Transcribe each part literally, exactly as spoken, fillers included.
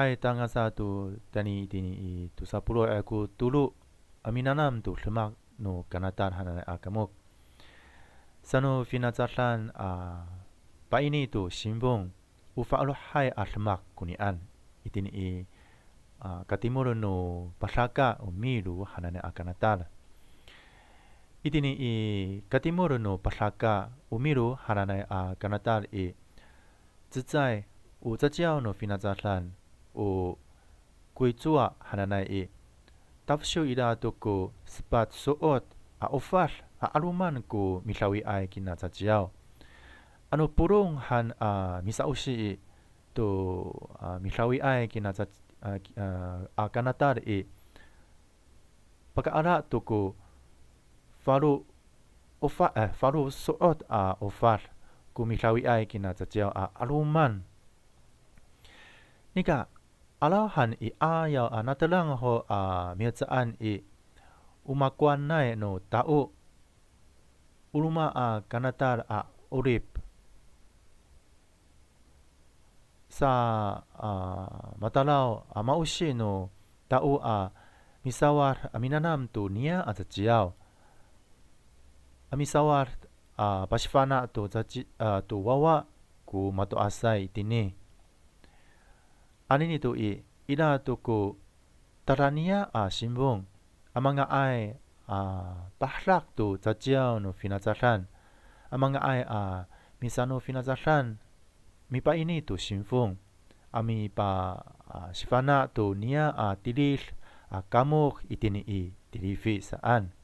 Hay tangasa to tayni itini i tosa polo' ko tolo a minanam to demak no kanatal hananay a kamok. Sano finacadan a paini to sinpong, o fa'elohay a demak konian itini i a katimol no Padaka o Milo hananay a kanatal. Itini i katimol no Padaka o Milo hananay a kanatal i, cecay o caciyaw no finacadan o Koycowa hananay i, tafesiw ira to ko sepat so'ot a ofad a 'aloman ko midawiay kina caciyaw. Ano polong han a misa'osi i to a midawiay kina cac-, a, a, a kanatal i, pakaala to ko falo ofa-, eh, falo so'ot a ofad ko midawiay kina caciyaw a 'aloman. Nika, 'alaw han i 'ayaw a natelang ho a mihecaan i, o makowanay no tao, o roma a kanatal a 'orip. Sa, a, matalaw a ma'osi no tao a misawad a minanam to niya a caciyaw. A misawad a pasifana' to caci-, a, to wawa ko mato'asay itini. Anini to i, ira to ko tadaniya a sinpong a manga'ay a pahedak to caciyaw no finacadan, a manga'ay a misano finacadan, mipaini to sinpong a mipa, a, sifana' to niya a tilid a kamok itini i tilifi saan.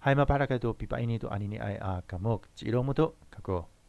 Hay, mapahedak to pipaini to aniniay a kamok. Ci Ilong Moto kako.